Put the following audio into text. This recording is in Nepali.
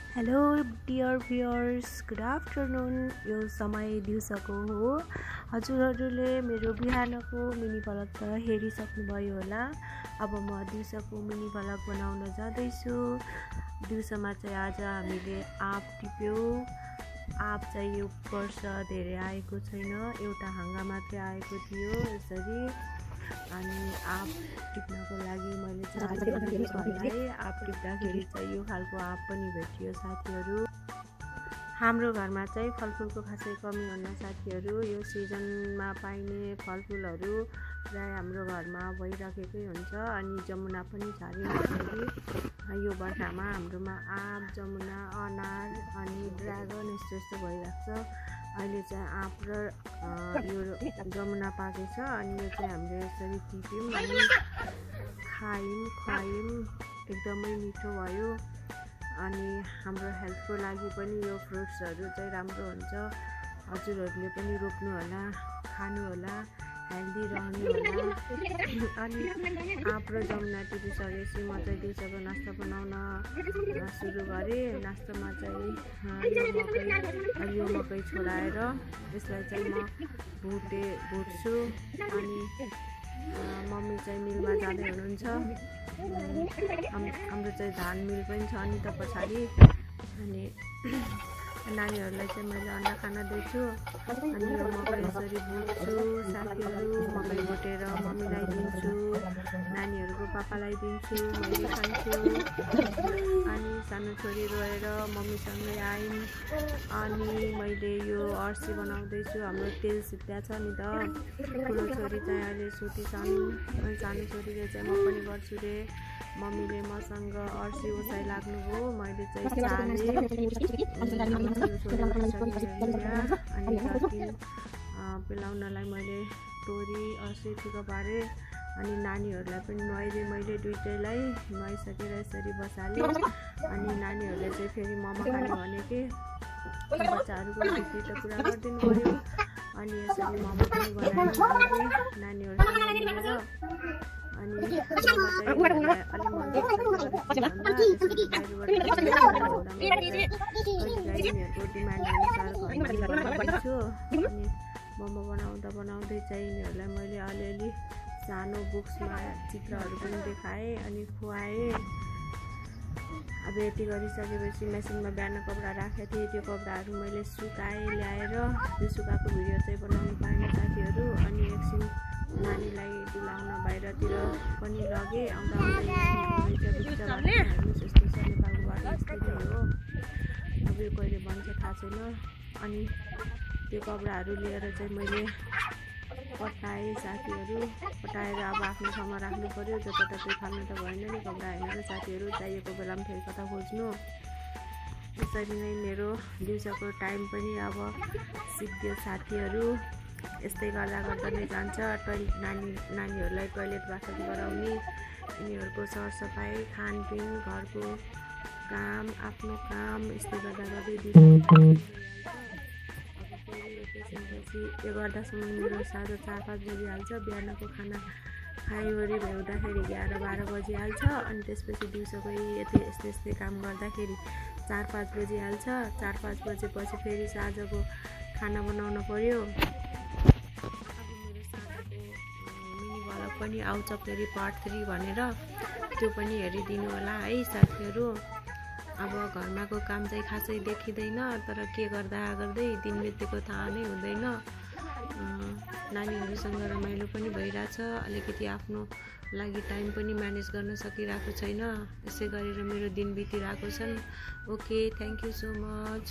Hello dear viewers, good afternoon. यो समय दिउँसोको हो। हजुरहरूले मेरो बिहानको मिनी भ्लग त हेरिसक्नुभयो होला। अब म दिउँसोको मिनी भ्लग बनाउन जाँदैछु। दिउँसोमा चाहिँ आज हामीले आँप टिप्यौँ। आँप चाहिँ यो वर्ष धेरै आएको छैन, एउटा हाँगा मात्रै आएको थियो यसरी। अनि आँप टिप्नको लागि मैले चाहिँ आँप टिप्दाखेरि चाहिँ यो खालको आँप पनि भेटियो साथीहरू। हाम्रो घरमा चाहिँ फलफुलको खासै कमी हुन्न साथीहरू। यो सिजनमा पाइने फलफुलहरू प्राय हाम्रो घरमा भइराखेकै हुन्छ। अनि जमुना पनि झारिँदाखेरि यो वर्षामा हाम्रोमा आँप, जमुना, अनार अनि ड्रागन यस्तो भइरहेको छ। अहिले चाहिँ आँप र यो जमुना पाकेको छ। अनि यो चाहिँ हामीले यसरी टिप्यौँ अनि खुवायौँ। एकदमै मिठो भयो। अनि हाम्रो हेल्थको लागि पनि यो फ्रुट्सहरू चाहिँ राम्रो हुन्छ। हजुरहरूले पनि रोप्नु होला, खानु होला, हेल्दी रहनु होला। अनि आँप र जमुना टिपिसकेपछि म चाहिँ दिउँसोको नास्ता बनाउन सुरु गरेँ। नास्तामा चाहिँ यो मकै छोडाएर यसलाई चाहिँ म भुट्छु। अनि मम्मी चाहिँ मिलमा जाँदै हुनुहुन्छ। हाम्रो चाहिँ धान मिल पनि छ नि त पछाडि। अनि नानीहरूलाई चाहिँ मैले अन्डा खान दिन्छु। अनि यो मकै यसरी भुट्छु साथीहरू। मकै भुटेर मम्मीलाई दिन्छु, नानीहरूको पापालाई दिन्छु, मैले खान्छु। अनि सानो छोरी रोएर मम्मीसँगै आइन्। अनि मैले यो अर्सी बनाउँदैछु। हाम्रो तेल सिद्ध्या छ नि त। ठुलो छोरी चाहिँ अहिले सुती छन् अनि सानो छोरीले चाहिँ म पनि गर्छु रे। मम्मीले मसँग अर्सी उचाइ लाग्नुभयो, मैले चाहिँ चालेँ। अनि जति पिलाउनलाई मैले तोरी अर्सी ठिक्क पारेँ। अनि नानीहरूलाई पनि नुहाइदिएँ मैले, दुइटैलाई नुहाइसकेर यसरी बसालेँ। अनि नानीहरूले चाहिँ फेरि मोमो खाने भने कि बच्चाहरूको खुसी त पुरा गरिदिनु पऱ्यो। अनि यसरी मोमो पनि बनाएँ नानीहरूसँग मिलेर। अनि मोमो चाहिँ अलिक मन यिनीहरूको डिमान्ड अनुसार बनाइदिन्छु। अनि मोमो बनाउँदै चाहिँ यिनीहरूलाई मैले अलिअलि सानो बुक्समा चित्रहरू पनि देखाएँ अनि खुवाएँ। अब यति गरिसकेपछि मेसिनमा बिहान कपडा राखेको थिएँ, त्यो कपडाहरू मैले सुकाएँ ल्याएर। त्यो सुकाएको भिडियो चाहिँ बनाउनु पाएन साथीहरू। अनि एकछिन नानीलाई डुलाउन बाहिरतिर पनि लगेँ। आउँदा यस्तो छ नेपालको बाटो यस्तै नै हो। अब यो कहिले बन्छ थाहा छैन। अनि त्यो कपडाहरू लिएर चाहिँ मैले पटाएँ साथीहरू। पटाएर अब आफ्नो ठाउँमा राख्नु पऱ्यो। जताततै फाल्नु त भएन नि कपडा होइन र साथीहरू। चाहिएको बेलामा फेरि कता खोज्नु। यसरी नै मेरो दिउँसोको टाइम पनि अब सिद्धियो साथीहरू। यस्तै गर्दा नै जान्छ। नानीहरूलाई टोइलेट बाथरुम गराउने, यिनीहरूको सरसफाइ, खानपिन, घरको काम, आफ्नो काम यस्तै गर्दै यो गर्दासम्म मेरो साँझ 4-5 बजिहाल्छ। बिहानको खाना खाइवरी भ्याउँदाखेरि 11-12 बजिहाल्छ। अनि त्यसपछि दिउँसोको यस्तै काम गर्दाखेरि 4-5 बजिहाल्छ। 4-5 बजेपछि फेरि साँझको खाना बनाउन पर्यो। अब मेरो साँझको मिनी भ्लग पनि आउँछ फेरि पार्ट 3 भनेर, त्यो पनि हेरिदिनु होला है साथीहरू। अब घरमाको काम चाहिँ खासै देखिँदैन, तर के गर्दै दिन बितेको थाहा नै हुँदैन। नानीहरूसँग रमाइलो पनि भइरहेछ। अलिकति आफ्नो लागि टाइम पनि म्यानेज गर्न सकिरहेको छैन। यसै गरेर मेरो दिन बितिरहेको छन्। Okay, thank you so much.